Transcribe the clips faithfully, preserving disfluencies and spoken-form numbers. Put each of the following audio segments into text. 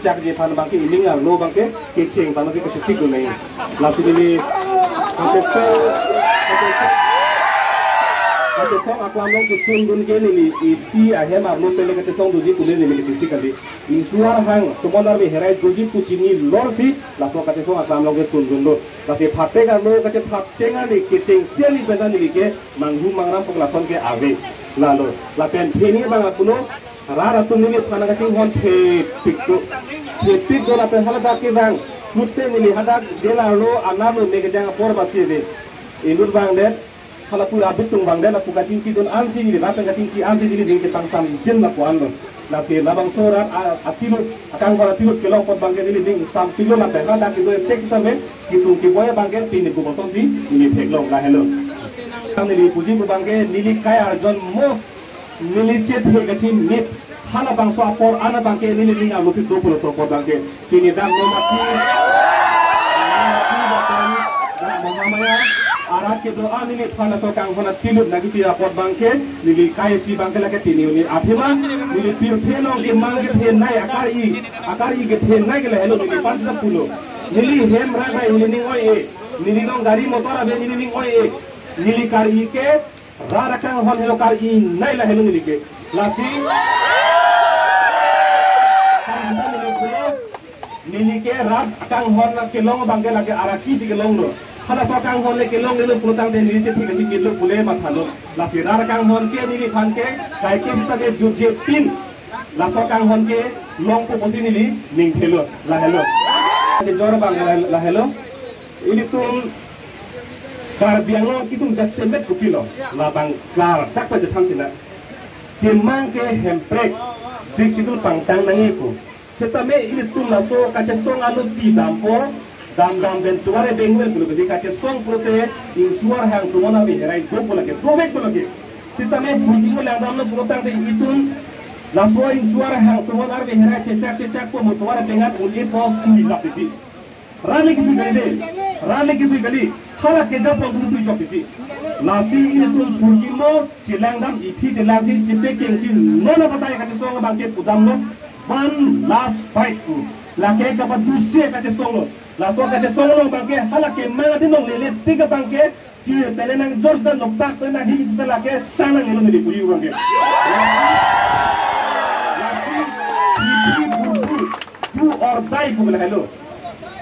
Chak ji aphan abangke ining arlo abangke kecheng abang ke kachesik dun nai. Lasi neli kachesong, kachesong, kachesong aklam along kesun dun ke neli isi ahem arlo pen le kachesong doji pu le neli kachesik kali. Insuar hang Tumon Arve Herai doji pu chinilor si laso kachesong aklam along kesun dun do. Lasi phatek arlo kachethap cheng ali kechengsi ali pen ta neli ke manghu mangram pu lason ke ave. Lalo lapen pini abang apulo rat atum neliphan kachinghon thepik do. Thepik do lapen haladak kevang. Pulote neli hadak jail arlo anerlo me kejang apor basi ave. Inut vangdet, hala pu abitung vangdet, lapu kachingki dun ansi neli, rat pen kachingki ansi neli ning chepangsamjin lapu anlo. Lasi labangso rat a-, atilut, akanghon atilut kelong apot abangke neli ning sampiklo lapen hadak kedo esek sitame kesung keboi abangke pini pu kosonsi neli theklong, lahelo. Tang neli puji pu abangke neli kai arjon mo, neli chethe kachimit, halabangso apor an abangke neli ning arlo si do pulo laso apor abangke. Pini dak mo mati, mati datang, dak mo mamaya, arat kedo an neliphan laso kanghon atilut nangkipi apot abangke, neli kai isi abangke lake pini uni athema, neli pirthe along kemang kethenei akar-i, akar-i kethenei ke lahelo neliphan sita pulo. Neli hem rat hai neli ning oi-e, neli along gari motor ave neli ning oi-e, neli kar-i ke, rat akanghon helo kar-inei lahelo neli ke. Lasi. Neli ke rat akanghon kelong abangke lake araki si kelonglo. Halaso akanghon le kelong nelo pulo tangte neli chethe kachimit lo pule mathalo. Lasi rat akanghon ke neliphan ke kaike sitame jutje pin. Laso akanghon kelong pu pusi neli ning thelo. Lahelo. Chejor abang lah-, lahelo. Ilitum Karbi Anglong kitum jasemet kopilo, labang klardak pajaphan sina. Kemang ke Hemprek Sixth Schedule pangtang nangji pu. Sitame ilitum laso kachesong alotti dampo, dam dam pen tuare bengwel pulo ke kachesong pulote insuar hang Tumon Arve Herai do pulo ke, dovek pulo ke. Sitame purkimo langdamlo pulo tangte itum laso insuar hang Tumon Arve Herai chechak chechak po mo tuare pengat un-epo sui lap titi. Rat le kesui kali de. Rat le kesui kali. Hala keja pon tu sui chok titi. Lasi ilitum purkimo chelangdam iphi chelangsi chepekengsi non abatai kachesong abangke pudamlo. One last fight pu. Lake kapadusche kachesonglo. Laso kachesonglo abangke hala kemang adin longle le tik abangke chi pele nangjor sita noktak pele nanghi sita lake sang nangnelo neli puji abangke. Lasi iphi purkimo. Do or die pu lahelo.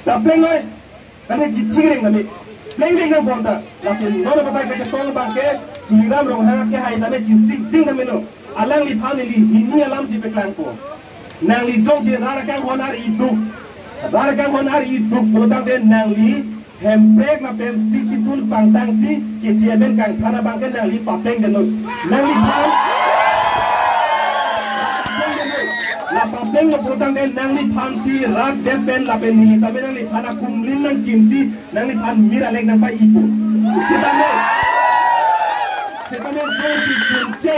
Tapleng oi. Kami kicing ring kami. Pleng pleng nang bonta. Lasi non abatai kachesong abangke Tuliram Ronghang ke hai tame chisik ding kami lo. Alangliphan neli hini alam si peklangpo. Nangli jongsi rat akanghon ar-i duk. Rat akanghon ar-i duk pulo tangte nangli Hemprek lapen Sixth Schedule pangtangsi kechemen kangthana abangke nangli papleng deno. Nangliphan. La paplenglo pulo tangte nangliphan si rat det pen lapen neli tame nangliphan akumlin nangkimsi nangliphan mir alek nangpa-ipo. Sitame. Sitame jongsi kunche.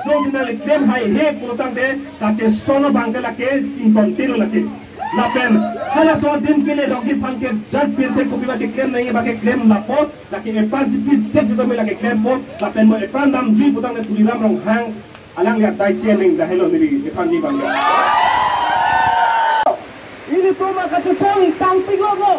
Jongsi nangli klem haihe pulo tangte kachesong abangke lake ington telo lake. Lapen halaso adim kele dokji aphan ke jat pirthe kopi abangke klem nangji abangke klem lapo lake epran chipi det sitame lake klempo lapen mo epran damji pu tangte Tuliram Ronghang alangli adai che ning lahelo neli epranji abangke. Ilitum akachesong tangpiklo no.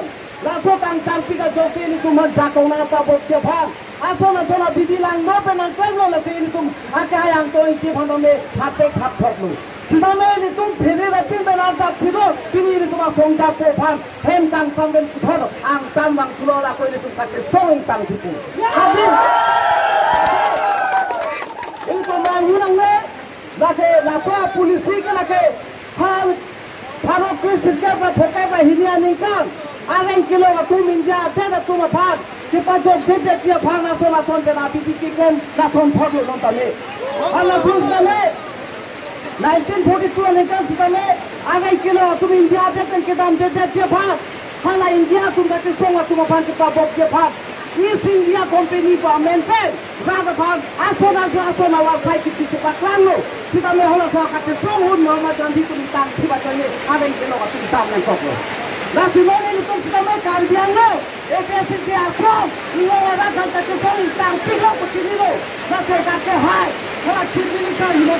Laso tangtangpik ajoksi ilitum aphan jakong nangpabokji aphan. Ason ason abidi langno pen nangklemlo lasi ilitum akehai Angtong Ingti aphan tame hatek hapthoklo. Sitame ilitum phini ratin pen arjap philo, pini ilitum asong japo aphan hem kangsam pen puthot angtan vangthulo lako ilitum kachesong ingtang thupo. Adi. Ilitum manghu nangne. Lake laso policy ke lake pharo, pharo kre sirkep ra phokep ra hini aningkan areng kelong atum India adet atum aphan kepajokjedetji aphan lason lason pen abidi keklem lason phoklo non tame. Halason sitame nineteen forty-two aningkan sitame areng kelong atum India adet pen kedamjedetji aphan hala India atum kachesong atum aphan kepabokji aphan East India Company government pen rat aphan ason ason ason awar sai kipi chepaklanglo. Sitame halaso kachesong ahut Mahatma Gandhi atum tangthi bachai ne areng kelong atum dam nangkoklo. Lasi non ilitum sitame Karbi Anglong A P S C ason inglong arat aphan kachesong ingtangpiklo pu chinilo. Lasi kakehai hala Chief Minister Himanta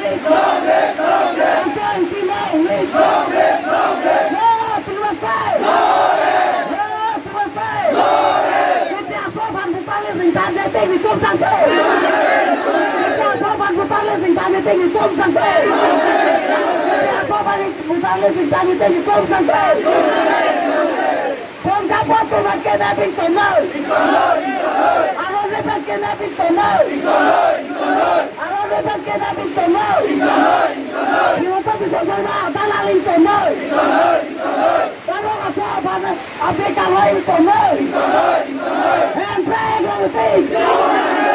lead. Long live, long live. Anchor Ingti long lead. Long live, long live. No to the state. No to the state. Keche aso aphan bupang le singtan jete kitum sangse. Keche aso aphan bupang le singtan jete kitum sangse. Keche aso aphan bupang le singtan jete kitum sangse. Phone kapo atum aphan kidnapping tongnoi. Aron repat kidnapping tongnoi. Aron repat kidnapping tongnoi. Himanta Biswa Sarma dalan tongnoi. Parong aso aphan abdi kangoi tongnoi. Hemprek long ting.